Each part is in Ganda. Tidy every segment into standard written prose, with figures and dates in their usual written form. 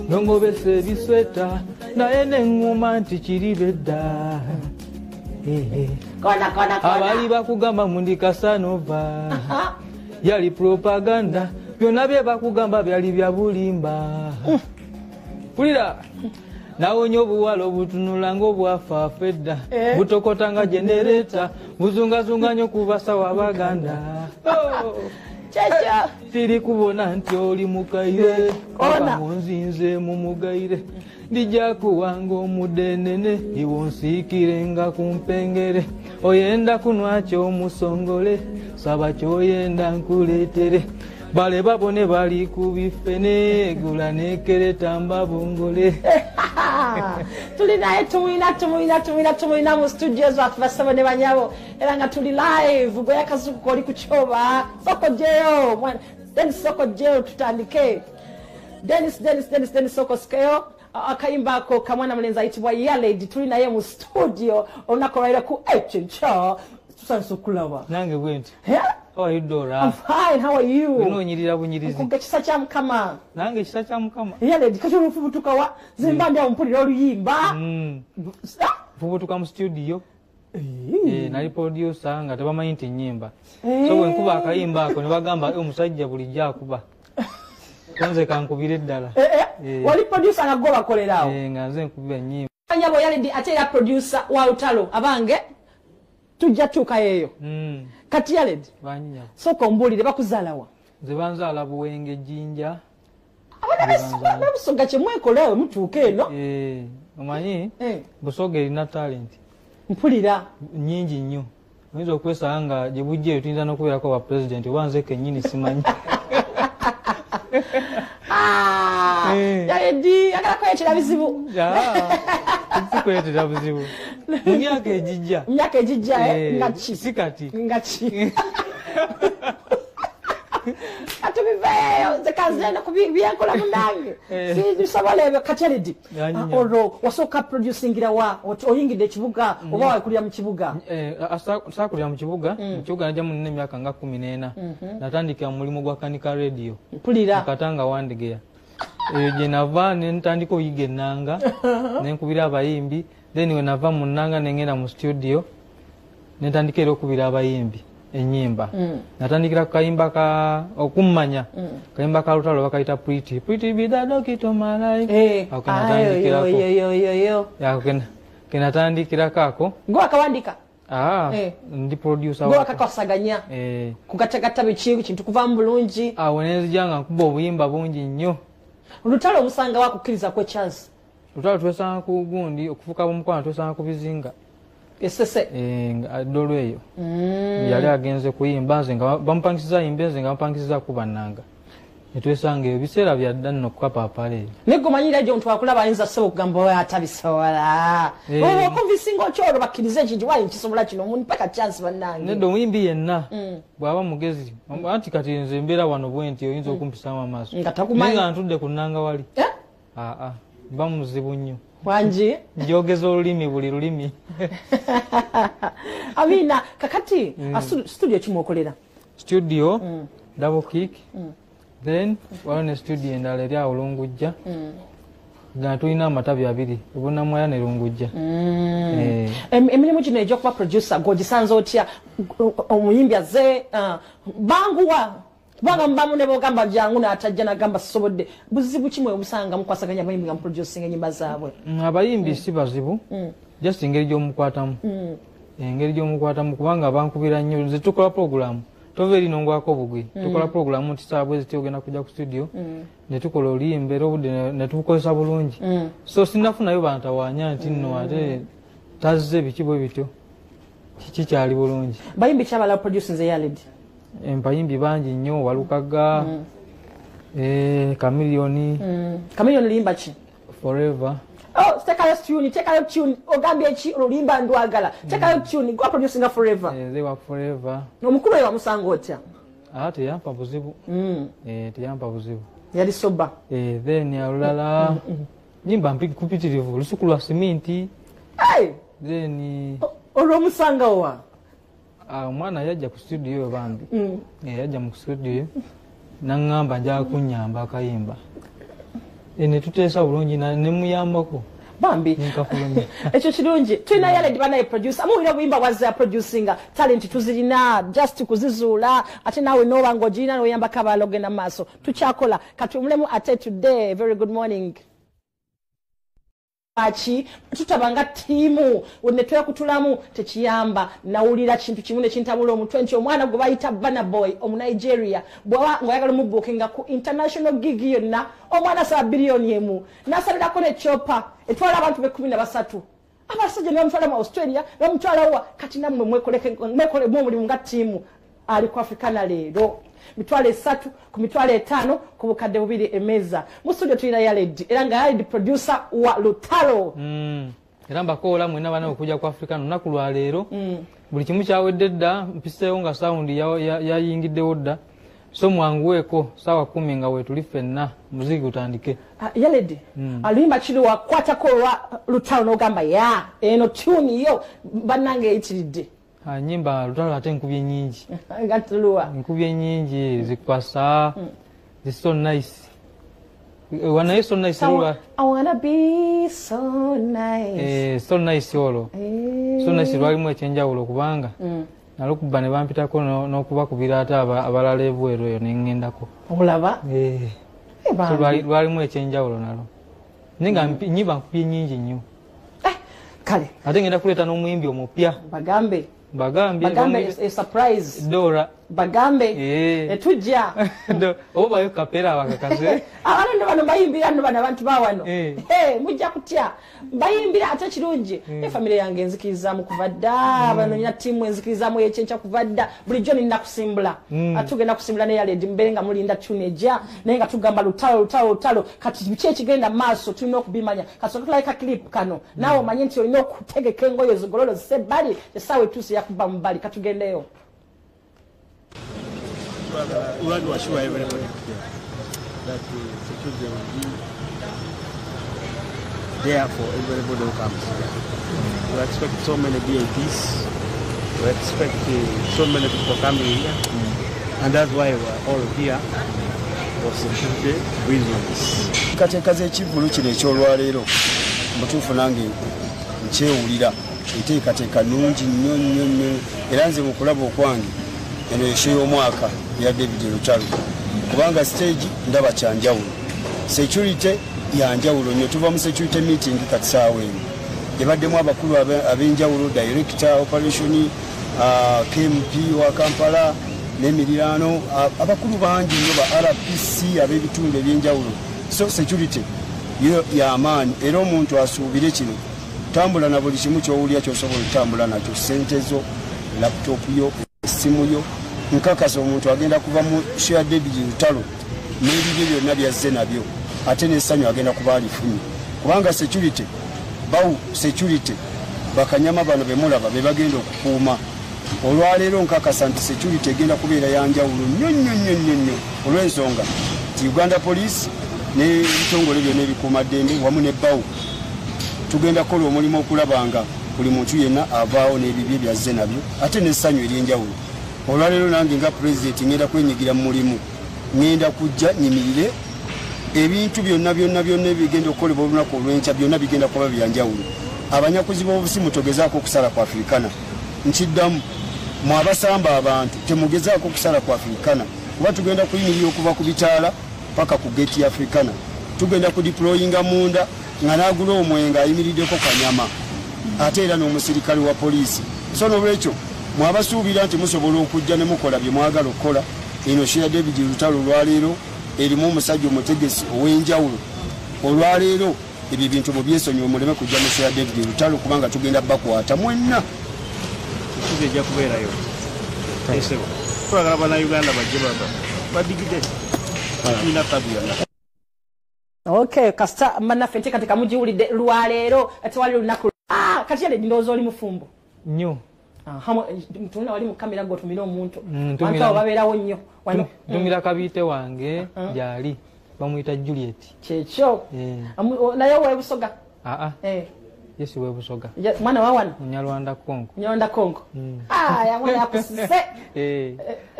Nongobesa ebisweta naye neŋŋuma nti kiri bedda. Abali bakugamba mundi Casanova yali propaganda, byonna bye bakugamba byali bya bulimba. Pulira nawonya obuwala obutunula ng'obwafaafa edda, butokota nga genereta, buzungazunga nnyo ku basawo Abaganda. Siri kubona nti oli mukaire, munzinze mumugaire, ndijja kuwanga omudenene, iwe onsiikirenga ku mpengere, oyenda kunwa ky'omusongole, saba ky'oyenda nkuleetere, bale babone bali ku bifene, gula nekereta mbabongole. Tuli naye tumulina tumulina tumulina tumulina mu studio zaffe basabo ne banyabo, era nga tuli live. Gwe Akazuku oli ku kyoba soko jeyo then soko jeyo tutandike. Dennis Dennis Dennis Dennis soko skeyo akayimba ako kamwana mulenzi ayitibwa Yaledi. Tuli naye mu studio olunaku olwaliro ku Ekinca. Tusanyusa okulaba. Nange bwenti. How are you, Dora? I'm fine, how are you? Nonyirira bunyirizi. Nkuga kisa kya Mukama. Nange kisa kya Mukama. Yaledi kati olufubutuka wa zimba ndi awo mpulira oluyimba. Nfubutuka mu studio. Nali producer nga tebamanyi nti nnyimba. So bwe nkuba akayimba ako ne bagamba omusajja bulijjo akuba. Nze kankubire ddala. Wali producer nga gwe bakolera awo? Nga nze nkubira nnyimba. Nyabo Yaledi ate era producer wa Lutalo abange tujja tuukayo eyo. Kati Yaledi, sooka ombuulire bakuzaala wa? Nze banzaala Buwenge Jjinja. Abaana b'Ebusoga kye mwekola eyo mutuuka eno. Omanyi Busoga erina talent. Mpulira. Nnyingi nnyo. Oyinza okwesanga nga gye bujja eyo tuyinza n'okubeerako ba pulezidenti oba nze kennyini simanyi. Yaledi agala kweyetera bizibu. Sikuleetera buzibu. Mu myaka egijja. Mu myaka egijja nga ki? Si kati. Nga ki? Atubiveeyo nze kanzenda ku byenkola munnange. Sibisobola ebyo. Kati Yaledi, olwo wasooka producingira wa? Oyingidde ekibuga oba wakulira mu kibuga? Saakulira mu kibuga. Mu kibuga najjamu nina emyaka nga 14. Natandikira mu mulimu gwa Kanika Radio. Mpulira. Katanga Wandegeya. Eyo gye nava ne ntandika oyiga ennanga, ne nkubira abayimbi. Then we nava mu nnanga ne ngenda mu studio, ne ntandika era okubira abayimbi ennyimba. Natandikira ku kayimba ka okummanya, kayimba ka Lutalo bakayita Pretty. Pretty be the dog to my life. Ako ke natandikirako. Ako ke natandikirako ako. Gwe akawandika? Ndi producer. Gwe akakosaganya. Kugattagatta biki kintu kuva mu bulungi. Awo ne nzija nga nkuba obuyimba bungi nnyo. Lutalo omusanga wakukkiriza kwe chance? Lutalo twesanga ku gundi okufuka b'omukwano twesanga ku bizinga. Esese. Ddolo eyo. Yali agenze kuyimba nze nga bamupangisiza ayimbe nze nga bamupangisiza kuba nnanga. Ne twesanga ebiseera bya dda nno kukapaapala eyo. Naye gwe omanyira gye omuntu akulaba ayinza ssebo okugamba oyo atabisobola. Oba okonvinsinga otya olwo bakkirize nti wali nkisobola kino mpaka chance bannange. Nedda omuyimbi yenna bw'aba mugezi anti kati nze mbeera wano bwe nti oyinza okumpisaamu amaaso. Nga takumanyi. Naye nga ntudde ku nnanga wali. Mba muzibu nnyo. Wangi? Njogeza olulimi buli lulimi. Amina, kakati studio ki mwokolera? Studio Double Kick. Then waliwo ne studio endala eri awo Lungujja. Nga tulina amatabi abiri, Obunamwaya ne Lungujja. Emirimu gino egy'okuba producer gw'ogisanze otya? Omuyimbi azze banguwa kubanga mubamu ne bogamba jangu n'atajja n'agamba sisobodde. Buzibu ki mwe obusanga mukwasaganya abayimbi nga muproducinga ennyimba zaabwe? Abayimbi si bazibu, just engeri gy'omukwatamu. Engeri gy'omukwatamu kubanga bankubira nnyo. Nze tukola program. Tova eri nongwako obugwi. Tukola program nti ssaawa bwe ziti ogenda kujja ku studio, ne tukola oluyimba era obudde ne tubukozesa bulungi. So sinnafunayo bantawaanya nti nno ate tazze biki bwe bityo. Kikyali bulungi. Bayimbi ki abalala producinze Yaledi? Abayimbi bangi nnyo, Walukaga, Chameleone. Chameleone luyimba ki? Forever. Oh, tekayo tune, tekayo tune. Ogambye ki oluyimba ndwagala. Tekayo tune, gwa producinga Forever. They were Forever. Omukulu oyo wamusanga otya? Teyampa buzibu. Teyampa buzibu. Yali soba. Then olulala nyimba mpitirivu, olusuku lwa siminti. Then olwo omusanga wa? Omwana yajja ku studio bambi. Yajja mu studio naŋŋamba njagala kunnyamba akayimba. Ne tuteesa bulungi nemuyambako. Bambi ekyo kirungi. Tulina Yaledi banaye producer, muwulira obuyimba bwazza producinga, talent tuzirina just kuzizuula, ate naawe nooba ng'ogirina n'oyambako abalala ogenda mu maaso. Tukyakola kati omulemu ate today. Very good morning. Aki tutabanga ttiimu ne twekutulamu tekiyamba. Nawulira kintu kimu nekintabula omutwe nti omwana gwe bayita Burna Boy omunigeria, bwaba ng'oyagala omubuukinga ku international gig yonna, omwana asaba 1 biliyoni n'asabirako ne chopper etwala abantu be 13, abasajja ne bamutwala mu Australia, ne bamutwala wa. Kati nammwe mwekolemu omulimu nga ttiimu. Ali ku Africana leero 300,000 ku 500,000 ku 2,000 emmeeza. Mu studio tulina Yaledi, era nga Yaledi producer wa Lutalo. Era mbakoola mwena bana okujja ku Africana olunaku lwaleero. Buli kimu kyawedde dda, mpiseewo nga sound yayingiddewo dda, so mwanguweeko saawa 10 nga weetuli ffenna, muziki gutandike. Ah, Yaledi, aluyimba kiri wakwatako olwa Lutalo n'ogamba ya eno tune yo bannange eyitiridde? Ah, nyimba Lutalo ate nkubye nyingi. Nga tuluwa? Nkubye nyingi, zikwasa zi so nice. Wanaye so nice lulwa. I wanna be so nice. Eh, so nice olwo. So nice lwalimu ekyenjawulo kubanga nalukuba ne bampitako n'okubakubira ate abalala ebweru eyo neŋŋendako. Olaba. Eh. Eh, So bambi. lwalimu ekyenjawulo nalo, naye nga nyimba nkubye nyingi nnyo. Eh, kale. Ate ngenda kuleeta n'omuyimbi omupya. Bagambe. Bagambye. Bagambe a surprise. Dora. Bagambe. Eh. Etujja. Oba bayo kapera bakakaze. Abana nno bano mbayimbira nno bano abantu bawano. Eh. Hey, mujja kutya mbayimbira. Ate kirungi, efamire yange enzikirizaamu kuva dda. Bano nina ttiimu enzikirizaamu ekyenkya kuva dda. Bulijjo nina kusimbula. Ate tugenda kusimbula ne Yaledi, mbeere nga mulinda tune ejja, naye nga tugamba Lutalo, Lutalo, Lutalo. Kati biki ekigenda mu maaso tulina okubimanya. Kasooka tulabika clip kano, naawe omanye nti olina okutegeka engoye zigololo zise ebbali, essaawa etuuse yakuba mu bbali. Katugendeyo. We want to assure everybody that the security will be there for everybody who comes here. We expect so many VIPs, we expect so many people coming here, and that's why we're all here for security reasons. Enteekateeka z'ekivvulu kino ekyolwaleero, mutuufu nange nkyewulira, enteekateeka nnungi nnyo nnyo nnyo. Era nze mu kulaba okwange eno e show y'omwaka eya David Lutalo, kubanga stage ndaba kyanjawulo, security yanjawulo nnyo. Tuva mu security meeting kati saawa eno, ebaddemu abakulu ab'enjawulo, director operation, KMP wa Kampala n'emiriraano, abakulu bangi nnyo, ba RPC ab'ebitundu ebyenjawulo. So security yo yamaanyi, era omuntu asuubire kino: tambula na buli kimu kyowulira kyosobola okutambula nakyo, sente zo, laptop yo, essimu yo. Nkakasa omuntu agenda kuva mu show ya David Lutalo n'ebibyo byonna byazze nabyo, ate n'essanyu agenda kuba alifunye, kubanga security bawu security bakanyama bano bemulaba be bagenda okukuuma olwaleero. Nkakasa nti security egenda kubeera yanjawulo nnyo nnyo nnyo nnyo nnyo, olw'ensonga nti Uganda Police n'ebitongole byonna ebikuumaddembe wamu ne bawu tugenda kukola omulimu okulaba nga buli muntu yenna avaawo n'ebibye byazze nabyo, ate n'essanyu ery'enjawulo. Olwaleero nange nga pulezidenti ngenda kwenyigira mu mulimu, ngenda kujja nyimirire ebintu byonna byonna byonna ebigenda okukolebwa olunaku olw'enkya, byonna bigenda kuba byanjawulo. Abanyakuzi b'obusimu, togezaako okusala ku Africana. Nkiddamu, mwe abasamba abantu temugezaako okusala ku Africana, kuba tugenda kuyimirira okuva ku bitaala paka ku gate ya Africana. Tugenda kudeployinga munda nga n'agula omwenge ayimiriddeko kanyama, ate era n'omusirikale wa poliisi. So nolwekyo mwabasuubira nti musobola okujja ne mukola bye mwagala okukola, eno show ya David Lutalo olwaleero erimu omusajja omutegesi ow'enjawulo. Olwaleero ebyo ebintu mubyesonyiwe, muleme kujja mu show ya David Lutalo, kubanga tugenda bakwata mwenna. Security ejja kubeerayo. Esebo. Twagala bannayuganda bajje baba badigide, tulina tabu yonna. Okay, kasita mannaffe enteekateeka mugiwulidde. Lwaleero tewali lunaku. Ah, kati yale ndowooza oli mufumbo? Nnyo. Tunula wali mu kamera gwe otumire omuntu. Ntumira- Abantu abo babeerawo nnyo wano. Ntumira kabiite wange gyali, bamuyita Juliet. Kyekyo. Eh. Naye webusoga? Aa. Eh. Yesi webusoga. Mwana wa wano? Munyarwanda Congo. Nyarwanda Congo. Ah, ya mwana yakusise. Eh,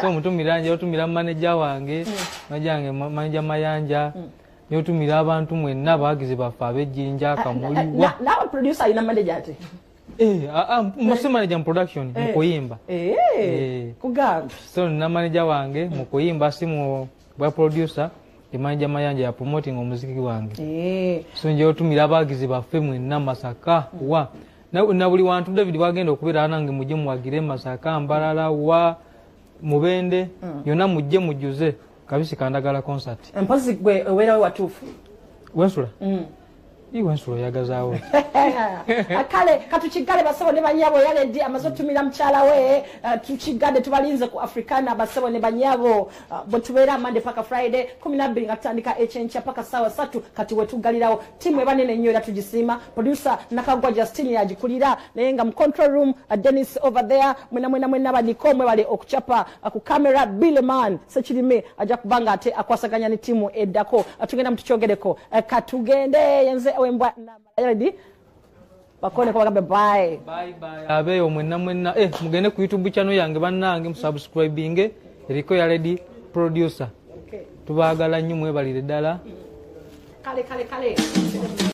so mutumira nje, otumira manager wange, manager wange, manager Mayanja, Nyotumira abantu mwenna abawagizi baffe ab'ejjinja, Kamuliwa. Nawe producer alina manager ate? Si manager mu production, mu kuyimba. Kugamba. So nina manager wange mu kuyimba, si mu bwa producer. Ndi manager Mayanja ya promoting omuziki wange. So nje otumira abawagizi baffe mwenna Masaka wa na buli wantu David wagenda okubeera nange, mujje muwagire Masaka, Mbarara, wa Mubende, yonna mujje mujjuze Kabisi Kandagala concert. Mpozi gwe obeerawo watuufu? Wensula? Iwe ensula oyagazaawo. Kale katukigale basebo ne banyabo. Yaledi amaze otumira mukyala we. Tukigadde, tubalinze ku Africana basebo ne banyabo. Bwe tubeera Monday paka Friday 12 nga tutandika ekyenkya paka saawa 3. Kati wetugalirawo tiimu eba nene nnyo era tugisiima. Producer Nakagwa Justin yagikulira, naye nga mu control room Dennis over there, mwena mwena mwena baniko mwebale okucapa. Ku camera Billeman Sekirime ajja kuba nga ate akwasaganya ne tiimu eddako. Tugenda mutukyogereko. Katugende yenze owembwa Yaledi bakone ko bagambe bye. Bye bye abeeyo mwenna mwenna. Mugende ku YouTube channel yange bannange, musubscribinge, eriko Yaledi producer. Tubaagala nnyo, mwebalire ddala. Kale kale kale.